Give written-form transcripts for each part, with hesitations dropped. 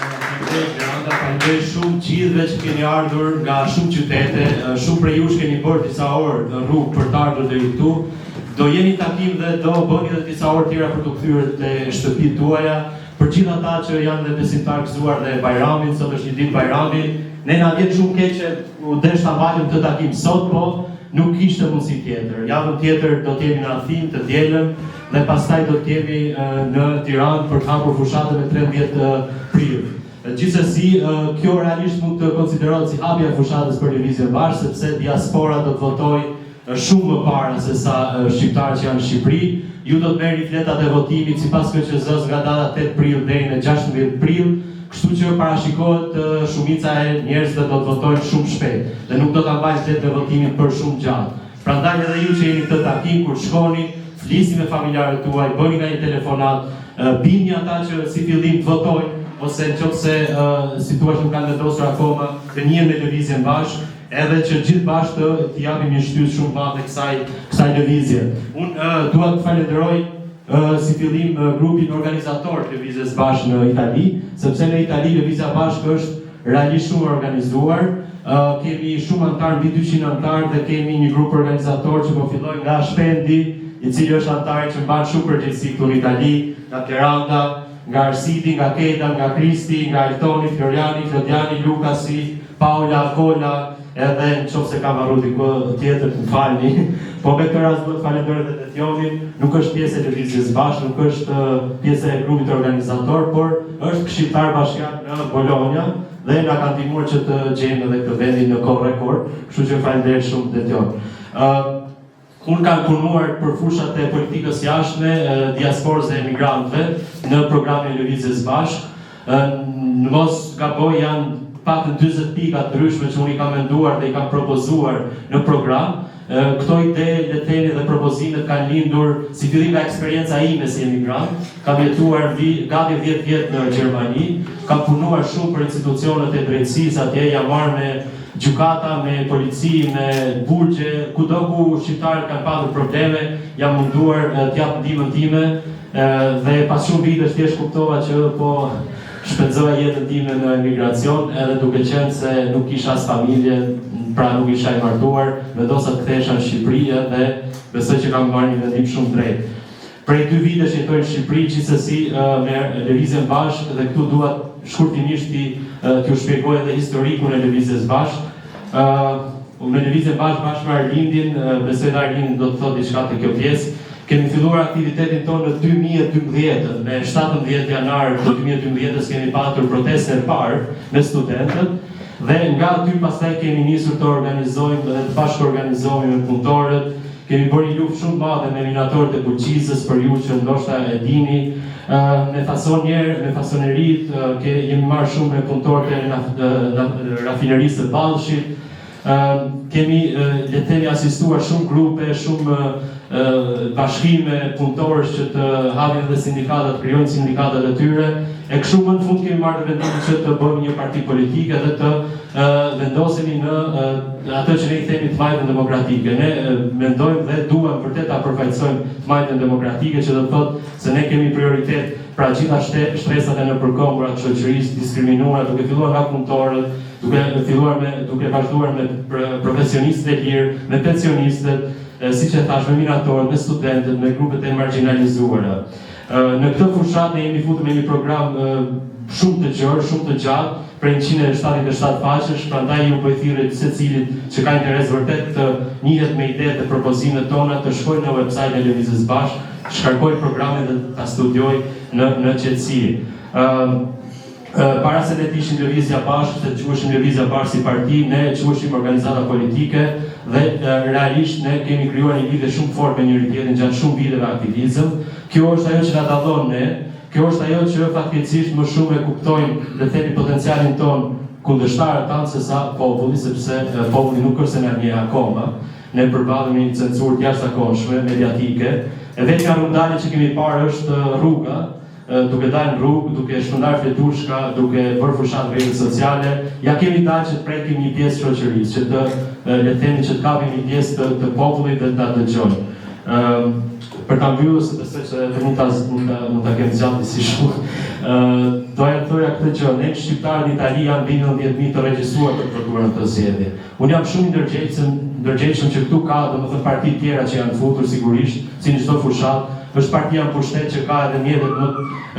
Faleminderit Miranda, faleminderit shumë gjithëve që keni ardhur nga shumë qytete, shumë prej jush keni bërë disa orë në rrugë për të ardhur deri këtu. Do jeni takim dhe do bëni edhe disa orë tjera për t'u kthyer te shtëpitë tuaja. Për gjithë ata që janë dhe besimtarë gëzuar dhe Bajramin, sot është një ditë Bajrami. Ne na vjen shumë keq që u desh ta mbajmë këtë takim sot, po nuk kishte mundësi tjetër. Javën tjetër do të jemi në Athinë të dielën dhe pastaj do të jemi në Tiranë për të hapur fushatën e 13 prill. Gjithsesi, kjo realisht mund të konsiderohet si hapja e fushatës për Lëvizjen Bashkë, sepse diaspora do të votojë shumë më para se sa shqiptarët që janë në Shqipëri. Ju do të merrni fletat e votimit sipas KQZ-së nga data 8 prill deri në 16 prill, kështu që parashikohet shumica e njerëzve do të votojnë shumë shpejt dhe nuk do ta mbajnë fletën e votimit për shumë gjatë. Prandaj edhe ju që jeni këtë takim kur shkoni, flisni me familjarët tuaj, bëni nga një telefonatë, bindni ata që si fillim të votojnë ose nëse si thua nuk kanë vendosur akoma të njihen me lëvizjen bashkë, edhe që gjithë bashkë të t'i japim një shtysë shumë të madhe kësaj kësaj lëvizje. Unë dua të falenderoj si fillim grupin organizator të lëvizjes bashkë në Itali, sepse në Itali lëvizja bashkë është realisht shumë e organizuar. Kemi shumë anëtarë, mbi 200 anëtarë dhe kemi një grup organizator që po filloj nga Shpendi, i cili është anëtari që mban shumë përgjegjësi këtu në Itali, nga Teranda, nga Arsidi, nga Keda, nga Kristi, nga Altoni, Floriani, Klodiani, Lukasi, Paola, Kola, edhe në qoftë se kam harru dikë tjetër, të më falni. Po me këtë rast duhet të falenderoj edhe Detionin, nuk është pjesë e lëvizjes bashkë, nuk është pjesë e grupit organizator, por është këshilltar bashkiak në Bologna dhe na ka ndihmuar që të gjejmë edhe këtë vendin në kohë rekord, kështu që faleminderit shumë Detion. Ë Unë kam punuar për fushat e politikës jashtme, diasporës dhe emigrantëve në programin e Lëvizjes Bashkë. Në mos gaboj janë pak 40 pika të ndryshme që unë i kam menduar dhe i kam propozuar në program. Këto ide, le të themi dhe propozimet kanë lindur si fillim nga eksperienca ime si emigrant. Kam jetuar mbi gati 10 vjet në Gjermani, kam punuar shumë për institucionet e drejtësisë atje, jam marrë me gjykata, me polici, me burgje, kudo ku shqiptarët kanë patur probleme, jam munduar të jap ndihmën time dhe pas shumë vitesh thjesht kuptova që po shpenzoja jetën time në emigracion, edhe duke qenë se nuk kisha as familje, pra nuk isha i martuar, vendosa të kthehesha në Shqipëri edhe besoj që kam marrë një vendim shumë drejt. Prej dy vitesh jetoj në Shqipëri, gjithsesi me Lëvizjen Bashkë dhe këtu dua shkurtimisht t'i t'ju shpjegoj edhe historikun e Lëvizjes Bashkë. Ë me Lëvizjen Bashkë bashkë me Arlindin, besoj dhe Arlindi do të thotë diçka te kjo pjesë. Kemi filluar aktivitetin tonë në 2012-ën, me 17 janar të 2012-ës kemi patur protestën e parë me studentët dhe nga aty pastaj kemi nisur të organizojmë dhe të bashkëorganizohemi me punëtorët, Kemi bërë një luftë shumë të madhe me minatorët e Bulqizës, për ju që ndoshta e dini, me fasonier, me fasoneritë, ke, jemi marrë shumë me punëtorët e rafinerisë së Ballshit, kemi, le të themi, asistuar shumë grupe, shumë bashkime punëtorësh që të hapin edhe sindikatat, të krijojnë sindikatat e tyre, e kështu më në fund kemi marrë vendimin që të bëjmë një parti politike dhe të vendosemi në atë që ne i themi të majtën demokratike. Ne mendojmë dhe duam vërtet ta përfaqësojmë të majtën demokratike, që do të thotë se ne kemi prioritet pra gjitha shtresat e nëpërkëmbura të shoqërisë diskriminuara, duke filluar nga punëtorët, duke filluar me duke vazhduar me profesionistët e lirë, me pensionistët, siç e thash, me minatorët, me studentët, me grupet e marginalizuara. Në këtë fushatë ne jemi futur me një program shumë të gjerë, shumë të gjatë, prej 177 faqesh, prandaj ju bëj thirrje secilit që ka interes vërtet të njihet me idetë dhe propozimet tona, të shkojë në website e Lëvizjes Bashkë, të shkarkojë programin dhe ta studiojë në në qetësi. Ë para se ne të ishim Lëvizja Bashkë, se të quheshim Lëvizja Bashkë si parti, ne quheshim organizata politike dhe realisht ne kemi krijuar një lidhje shumë fortë me njëri tjetrin gjatë shumë viteve aktivizëm. Kjo është ajo që na dallon ne, Kjo është ajo që fatkeqësisht më shumë e kuptojnë, le të themi potencialin tonë kundërshtarët tanë se sa populli, sepse populli nuk është se na njeh akoma. Ne përballemi një censurë të jashtëzakonshme mediatike. E vetmja rrugëdalje që kemi parë është rruga, duke dalë në rrugë, duke shpërndarë fletushka, duke bërë fushatë në rrjetet sociale, ja kemi dalë që të prekim një pjesë të shoqërisë, që të le të themi që të kapim një pjesë të, të popullit dhe të ta dëgjojnë. Ëm. Për ta mbyllur se besoj se edhe mund ta mund ta mund ta kem zgjatë disi shumë. Ë doja të thoja këtë gjë, ne shqiptarët në Itali janë mbi 90.000 të regjistruar për të votuar në këto zgjedhje. Unë jam shumë i ndërgjegjshëm, ndërgjegjshëm që këtu ka domethënë parti tjera që janë futur sigurisht, si në çdo fushatë, është partia në pushtet që ka edhe mjetet më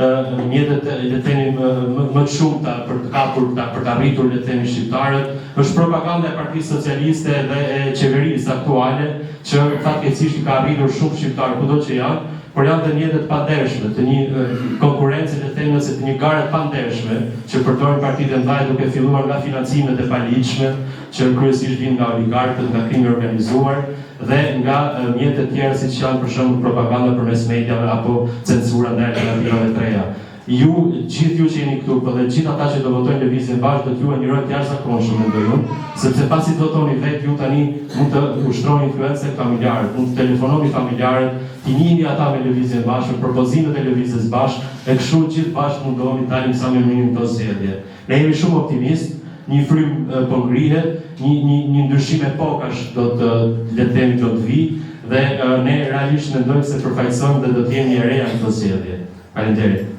ë mjetet le të themi më, më, më të shumta për të kapur ta, për të arritur le të themi shqiptarët, është propaganda e Partisë Socialiste dhe e qeverisë aktuale që fatkeqësisht i ka arritur shumë shqiptarë kudo që janë, por janë dhe mjete të pandershme, të një konkurrence le të themi ose të një gare të pandershme që përdorin partitë e mëdha duke filluar nga financimet e paligjshme që kryesisht vijnë nga oligarkët, nga krimi i organizuar dhe nga mjete të tjera siç janë për shembull propaganda përmes mediave apo censura ndaj alternativave të reja. Ju, gjithë ju që jeni këtu, po dhe gjithë ata që do votojnë Lëvizjen Bashkë, do të luajnë një rol të jashtëzakonshëm, mendoj unë, sepse pasi të votoni vetë, ju tani mund të ushtroni influencë tek familjarët, mund të telefononi familjarët, t'i njihni ata me Lëvizjen Bashkë, me propozimet e Lëvizjes Bashkë, e kështu gjithë bashkë mundohemi të dalim sa më mirë në këto zgjedhje. Ne jemi shumë optimistë, një frymë po ngrihet, një një një ndryshim epokash do të le të themi do të vijë dhe ne realisht mendojmë se përfaqësojmë dhe do të jemi e reja në këto zgjedhje. Faleminderit.